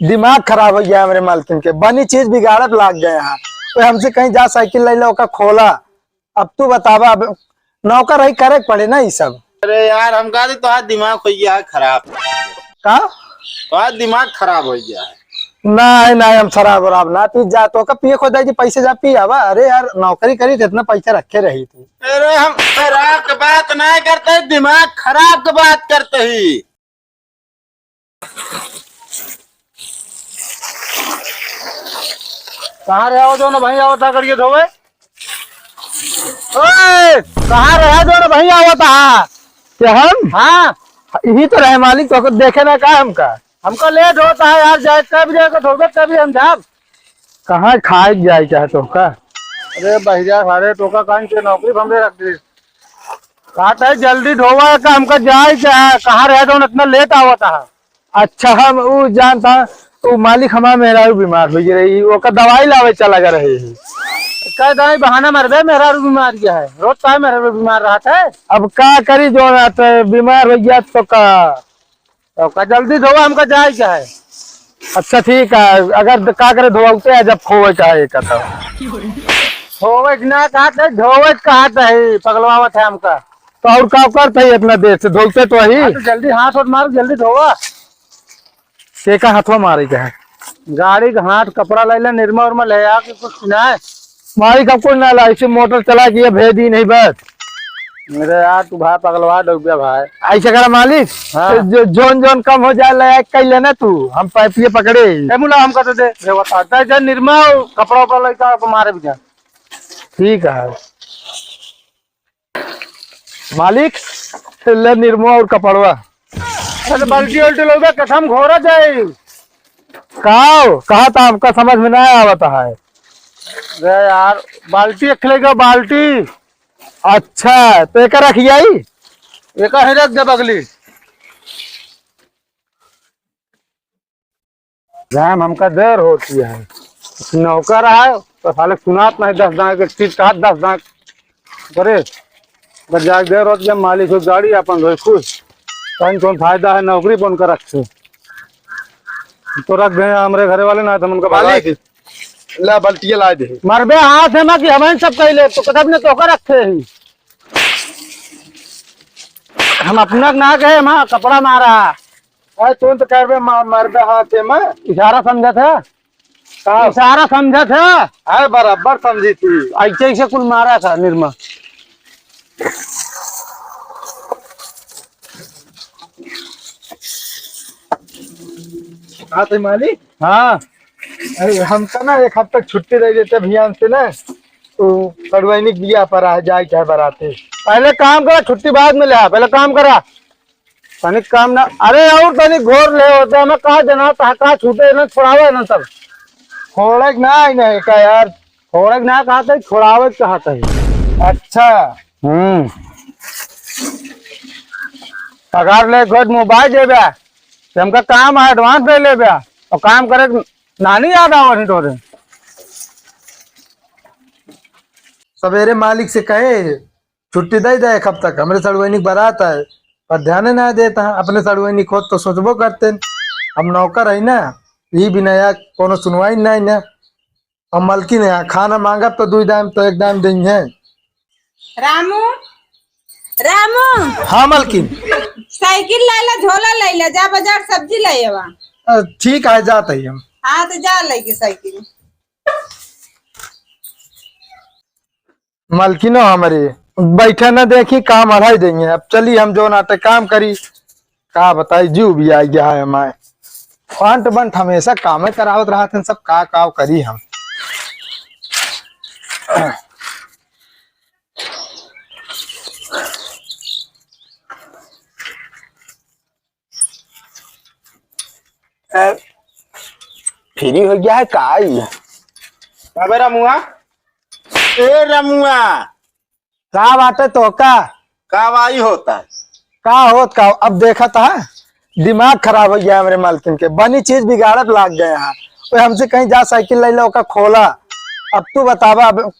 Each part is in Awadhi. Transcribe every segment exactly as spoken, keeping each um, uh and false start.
दिमाग खराब होइ गया हमरे मालकिन के, बनी चीज बिगाड़त लाग गए हैं। कोई हमसे कहीं जा साइकिल ले लो, ओका खोला। अब तू बतावा, अब नौकर रही, करे के पड़े ना ई सब। अरे यार, हम कहा थे तोहार दिमाग होइ गया है खराब। का? तोहार दिमाग खराब होइ गया है। नहीं, नहीं, हम शराब वराब ना पी, जा तोका पिए को दे दी, पैसे जा पी आवा। अरे यार, नौकरी करी तो इतना पैसा रखे रही थी। अरे हम शराब के बात नहीं करते, दिमाग खराब के बात करते ही। कहाँ रहे हो जो ना भाई आवता करिए धोवे? ओए, कहाँ रहे जो ना भाई आवता? क्या हम? हाँ। यही तो रहे मालिक, तो देखे ना का हमका? हमका लेट होता है यार, जाए कब जाए को धोवे तभी हम जाब। कहाँ खाए जाए क्या तोहका? अरे बहिरा, सारे तोका कान के नौकरी पर हमरे रख दी। कहत है जल्दी धोवा का, हमका जाए क्या है? कहाँ रहे जौन इतना लेट आवत है? अच्छा, हम उ जानता, उ मालिक हमार मेहरारू बीमार होइ रही, ओका दवाई लावे चला गए रहे ही। कह दवाई बहाना मरबे, मेहरारू बीमार क्या है? रोज काहे मेहरारू बीमार रहत है? अब का करी, जौन रहत है, बीमार होइ गया तो का? तो का जल्दी धोवा, हमका जाए क्या है? अच्छा ठीक है, अगर द-, का करे धोवाउते है जब खोवे का है का तो। खोवे के ना कहत है, धोवे के कहत है, पगलवावत है हमका। तो और का करत है इतना देर से, धोते तो ही। हाँ, तो जल्दी हाथ वाथ मार, जल्दी धोवा। के का हाथवा मारे के है? गाड़ी के हाथ कपड़ा ले ले, निरमा उरमा ले आ के कुछ ना है। मालिक अब कुछ ना ला, इसे मोटर चला के ये भेज दी नहीं बस। अरे यार, तू भाई पगलवा डूब गया भाई। ऐसे करा मालिक, हाँ। तो जो, जौन जौन कम हो जाए, ले आके कह लेना तू, हम पाइपिए पकड़े। ए मुला, हमका तो दे, दे बता, दे, दे निरमा, कपड़ा उपड़ा लइका, अब मारे भी जा। ठीक है मालिक, ले निरमा और कपड़वा। अरे तो बाल्टी उल्टी लोगे, कसम घोरा जाए। काओ, कहा था हमका समझ में ना आवत है। अरे यार, बाल्टी एक लेगा, बाल्टी। अच्छा, तो एका रख जाई? एका ही रख दे बगली। जाए में हमका देर होती है। नौकर है, तो साले सुनात नहीं, दस दाएं के चीज कहा, दस दाएं करे। अगर जाए देर होती है, मालिक हो गाड़ी अपन धोए खुश। कहीं कौन फायदा है नौकरी बन कर रखे। तो रख गए हमरे घरे वाले ना, तो उनका भगा मालिक, दे। ला, बाल्टिया ला दे। मरबे हाथ है ना कि हमें सब कह ले, तो कदम ने तोका रखे ही। हम अपना ना गए, हम कपड़ा मारा। अरे, तू तो करबे मा-, मरबे हाथ है मैं। इशारा समझत है? का? इशारा समझत है? अरे, बराबर समझी थी। ऐसे, ऐसे कुल मारा था निर्मा। हाँ, तो मालिक? हाँ। अरे, हमका ना एक हफ्ता छुट्टी दे देते भैया से ना, तो सड़ुआइनी के बियाह पर आ जाए, चाहे बराते। पहले काम करा, छुट्टी बाद में ले आ, पहले काम करा। तनिक काम ना, अरे और तनिक घोर ले होते, हमें कहा देना था, कहा छूटे ना, छोड़ावे ना सब। छोड़े के ना आई नहीं का यार? छोड़े के ना कहा था, छोड़ावे के कहा था। अच्छा। हम्म। पगार ले घोट मोबाइल देबे, हमका काम है, एडवांस ले लेबे, और काम करे के नानी याद आवत ही तोरे। सवेरे मालिक से कहे, छुट्टी दे दे एक हफ्ता का, हमरे सड़ुआइनी के बारात है, पर ध्यान ना देता है। अपने सड़ुआइनी खोत तो सोचबो करते, हम नौकर है ना, ई बिना या कोनो सुनवाई नहीं ना। हम मलकिन है, खाना मांगब तो दुई दाम तो एक दाम देंगे। रामू, रामू। हाँ मलकिन। साइकिल लाइला, झोला लाइला, जा बाजार सब्जी लाइवा। अ, ठीक है, जात है हम। हाँ, तो जा लेके साइकिल। मलकिनो हमरे बैठे न देखी, काम अढ़ाई देंगे। अब चली हम जो नाटे काम करी, का बताई, जीव भी आ गया है हमारे। अंट बंट हमेशा कामे करावत रहत हैं सब, का काव करी हम। ए, फ्री हो गया है का ई? अबे रमुआ, ए रमुआ, का बात है तो का? का वाई होता है? का होत का? अब देखा था, दिमाग खराब हो गया हमरे मालकिन के, बनी चीज बिगाड़त लाग गए हैं। वो हमसे कहीं जा साइकिल ले लो, ओका खोला। अब तू बतावा, अब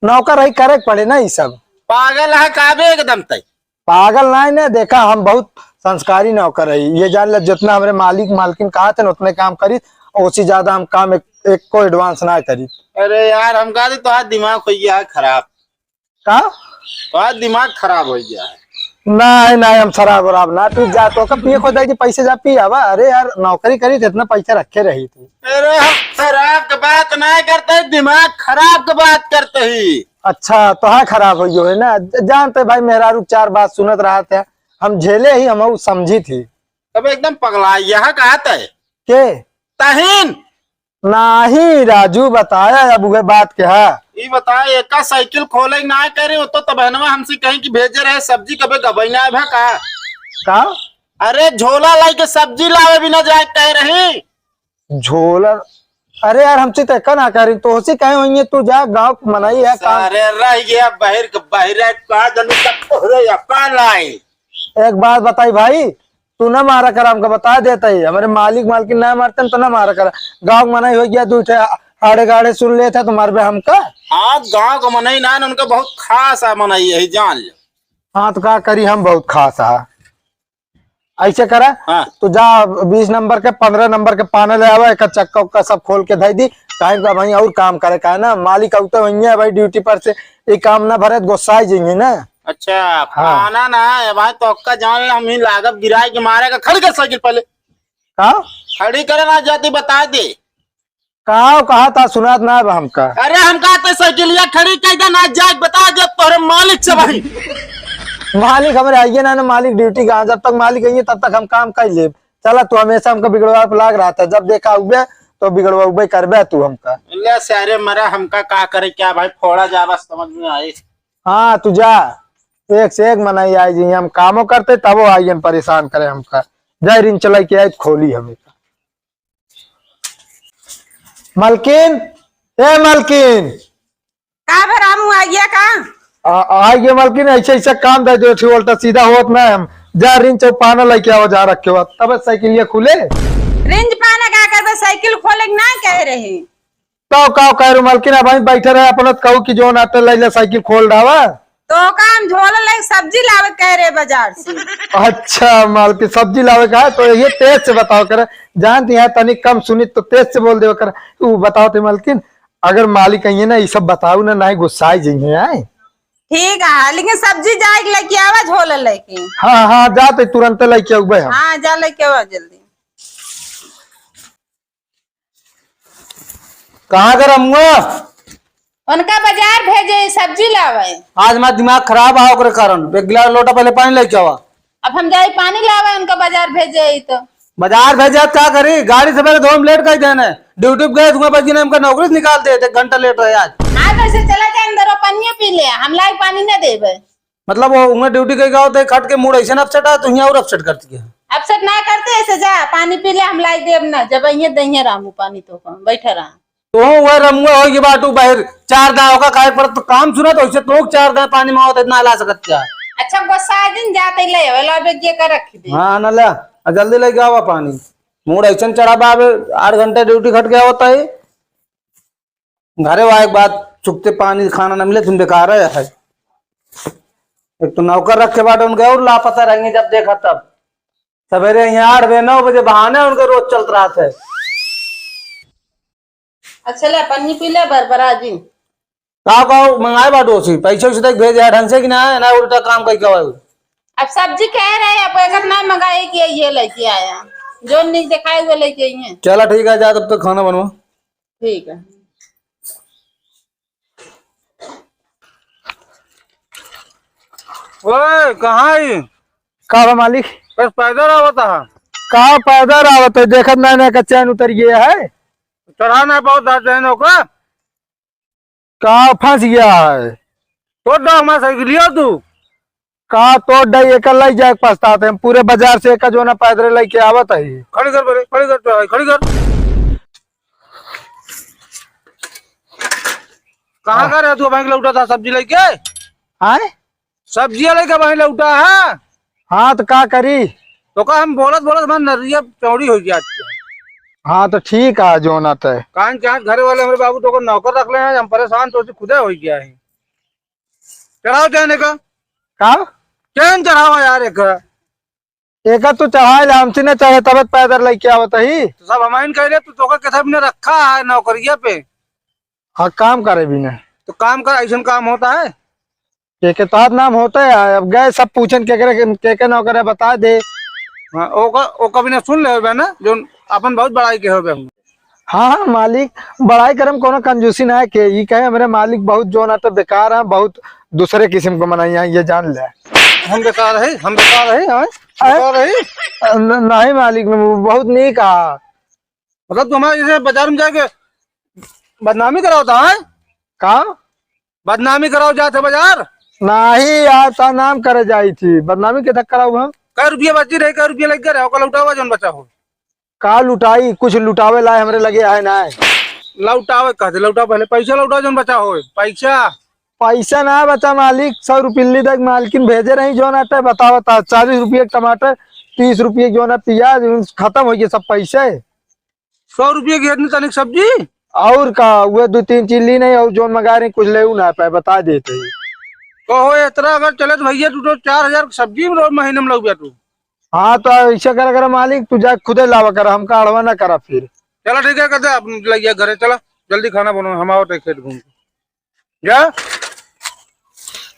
नौकर रही करे के पड़े ना ई सब। पागल है का बे एकदम तै? पागल नहीं ने, देखा हम बहुत संस्कारी नौकर है। ये जान ले, जितना हमरे मालिक मालकिन कहा थे ना, उतने काम करी, और उससे ज्यादा हम काम एक, एक को advance ना करी। अरे यार, हम कहा थे, तोहार दिमाग हो गया है खराब। का? तोहार दिमाग खराब हो गया है। नहीं, नहीं, हम शराब वराब ना पी। जा, तो का पिए को दे दी, पैसे जा पी आवा। अरे यार, नौकरी करी तो इतना पैसा रखे रही थी। अरे, हम शराब के बात नहीं करते, दिमाग खराब के बात करते ही। अच्छा, तो हाँ, खराब हो गयो है ना। ज-, जानते भाई, मेहरारू चार बात सुनत रहा था, हम झेले ही, हम ऊ समझी थी। अब एकदम पगला, यह कहा तय? के? तहीन। नाही राजू, बताया अब उहे बात के है। ई बता, एका साइकिल खोले ना करे, वो तो तबहनवा हमसे कहीं कि भेजे रहे सब्जी, कबे गबई ना भा का? का? अरे, झोला लाई के सब्जी लावे भी ना जाए कह रही। झोला? अरे यार, हमसे तो एका ना करी, तो उसी कहे होइए, तू जा, गाँव के मनई है, काम। अरे रह गया बहिर के, बहिर है, का जनू का तोहरे या का लाई? एक बात बताई भाई, तू ना मारा कर, हमका बता देता ही, हमारे मालिक मालकिन ना मारते न, तो ना मारा कर। गाँव के मनई हो गया, दू ठे आड़े गाड़े सुन लेता तो मारबे हमका। हाँ, गाँव के मनई ना, उनका बहुत खास है मनई, यही जान लो। हाँ, तो का करी, हम बहुत खास है। ऐसे करा, हाँ। तू जा, बीस नंबर के, पन्द्रह नंबर के पाना ले आवा, एक चक्का उक्का सब खोल के धई दी, काहे का भाई और काम करे का है ना, मालिक आउते होइए भाई ड्यूटी पर से, ये काम ना भरे तो गुस्साई जाइए ना। अच्छा, हाँ। पाना ना है भाई, तो का जान ले, हम ही लागब गिराए के मारे का। खड़ी कर साइकिल पहले। का? खड़ी करे ना जाती, बता दे। का कहा था, सुनात ना अब हमका। अरे, हम कहा था साइकिलिया खड़ी कर दे ना, जाए बता दे तोहरे मालिक से भाई। मालिक हमरे आइए ना, ना मालिक ड्यूटी का, जब तक मालिक आइए तब तक हम काम कर लेब। चला, तू हमेशा हमका बिगड़वा पे लाग रहा था, जब देखा हुए तो बिगड़वा उबे करबे तू हमका। ले सारे मरा, हमका का करे क्या भाई, फोड़ा जा बस, समझ में आए। हाँ, तू जा, एक से एक मनई आई जी, हम कामो करते तबो आइयन परेशान करे हमका। जा रिंच चलाई के आई, खोली हमें। मलकिन, ए मलकिन। का भे रामू, आ गया का? आ, आ गया मलकिन, ऐसे ऐसा काम दे दो, उल्टा सीधा होत ना हम। जा रिंच और पाना लेके आओ, जा रखे हो, तब साइकिलिया खुले। रिंच पाना का करबे, साइकिल खोले के ना कह रहे। तो का कह रहे मलकिन, अब वहीं बैठे रहे, अपना कहू कि जो नाते ले ले साइकिल खोल डावा। तो का हम झोला लेके सब्जी लावे कह रहे बाजार से। अच्छा मलकिन, सब्जी लावे का है तो ये तेज से बताओ करे, जानती है तनी कम सुनी तो तेज से बोल देवे करे। ऊ बताओ थे मलकिन, अगर मालिक कहिए ना, ये सब बताओ ना, नहीं गुस्साई जाइए, आए? ठीक है, लेकिन सब्जी जाए के लेके आवा, झोला लेके। हाँ, हाँ, जाते तुरंत लेके आउबे हम। हाँ, जा लेके आवा जल्दी। कहाँ के रमुआ? उनका बाजार भेजे, सब्जी लावे। आज हमारा दिमाग खराब है, ओकरे कारण। एक गिलास लोटा पहले पानी लेके आवा। अब हम जाई पानी लावे, उनका बाजार भेजे ही तो। बाजार भेजे तो का करी? गाड़ी सवेरे धोए में लेट कर देने। ड्यूटी पे गए, धुआं बज गया, हमका नौकरी से निकाल दे, एक घंटा लेट रहे आज। हाँ, तो ऐसे चला जाए अंदर और पनिया पी ले, हम लाई पानी न देबे। मतलब वो उन्हें ड्यूटी के गए होते, खट के मूड ऐसे ना अपसेट आ, तो यहाँ और अपसेट करती है। अपसेट ना करते ऐसे, जा पानी पी ले, हम लाई देब ना, जब ये दहिया रामू पानी तो बैठा रहा। तो वह रमुआ हो ये बाटू बाहर चार दाव का खाए पड़त, तो काम सुना तो इसे तो चार दाव पानी में होता इतना ला सकत क्या? अच्छा, गुस्सा दिन जाते ले, वेला बेग ये कर रखी दे। हाँ, ना ले, आ जल्दी लेके आवा पानी। मूड ऐसन चढ़ा बा, अब आठ घंटे ड्यूटी खट गया होता है। घरे वा एक बात, चुकते पानी खाना ना मिले, तुम बेकार है। एक तो नौकर रखे बाटे उनके और लापता रहेंगे, जब देखा तब। सवेरे यहाँ आठ बजे, नौ बजे बहाने उनके रोज चलत रहत है। अच्छा ले, पन्नी पी ले, बरबरा जी। का का मंगाए बा डोसी? पैसे उसे तक भेज यार ढंग से कि ना, ना उल्टा काम कई का। अब सब्जी कह रहे, अब अगर ना मंगाए कि ये लेके आया, जो निक दिखाए वो लेके आई है। चला ठीक है, जा तब तक खाना बनवा। ठीक है। ओए, कहाँ है? का बा मालिक? बस पैदल आवत है। का पैदल आवत है? देखत नहीं, नहीं का चैन उतर गया है। चढ़ा नहीं पावत है चैन ओका। का फंस गया है? तोड़ दो हमार साइकिलिया तू। का तोड़ दे, एकर लई जाए के पछतात है। हम पूरे बाजार से एका जोना पैदल लेके आवत है। खड़ी कर बरे, खड़ी कर, खड़ी कर। कहाँ का रहे तू, वहीं लौटा था सब्जी लेके? आए? सब्जी लेके वहीं लौटा है। हाँ, तो का करी? तो का हम बोलत बोलत हमार नरिया चौड़ी हो गया। हाँ, तो ठीक है, जोना तय। कान के हाथ घरे वाले हमरे बाबू तो को नौकर रख ले हैं, हम परेशान तो से खुदा हो गया है। चढ़ाओ चैन का। का? चैन चढ़ाओ यार एक। एका तू चढ़ाए ला, हमसे न चढ़े, तब पैदल लेके आवत ही। तो सब हमाइन कह रहे, तू तोका कैसा बिना रखा है नौकरिया पे। हाँ, काम करे बिना। तो काम कर, ऐसन काम होता है? के के तोहार नाम होता है? अब गए सब पूछन के करे, के के नौकर है, बता दे। हाँ, ओका, ओका बिना सुन ले होबे ना, जो अपन बहुत बड़ाई के होबे। हाँ, हाँ, मालिक, बड़ाई करम कोनो कंजूसी ना है के, ई कहे हमरे मालिक बहुत जोन आटे बेकार है, बहुत दूसरे किस्म को मनई है, ये जान ले। हम बेकार है, हम बेकार है, हाँ? अरे, बेकार है? न-, नहीं मालिक, बहुत नीक है। मतलब तू हमारे जैसे बाजार में जाके बदनामी करावता है? का? बदनामी कराओ जात है बाजार? नहीं यार, ता नाम करे जाई थी, बदनामी के तक कराऊ हम? कै रुपया बची रहे, कै रुपया लग रहे, ओकर लौटावा जौन बचा हो। का लुटाई, कुछ लुटावे लाए हमरे लगे है ना। लौटावे कहते, लौटाओ पहले, पैसा लौटाओ जौन बचा हो, पैसा। पैसा ना बचा मालिक, सौ रुपये तक मालकिन भेजे रही, जौन आटे बतावता, चालीस रुपये के टमाटर, तीस रुपये के जौन है प्याज, उन खत्म हो गए सब पैसे। सौ रुपये की इतनी तनिक सब्जी? और का, वो दो तीन चीज ली नहीं, और जौन मंगा रही कुछ ले ना पाए, बता देते ही। कहो इतना अगर चले तो भैया तू तो चार हजार की सब्जी में रोज महीने में लग गया तू। हाँ तो ऐसा करा करा मालिक, तू जा खुदे लावा करा, हमका अड़वा ना करा फिर। चला ठीक है, कहते आप लग गया घरे, चला जल्दी खाना बनाओ, हम आओ तो खेत घूम के। जा।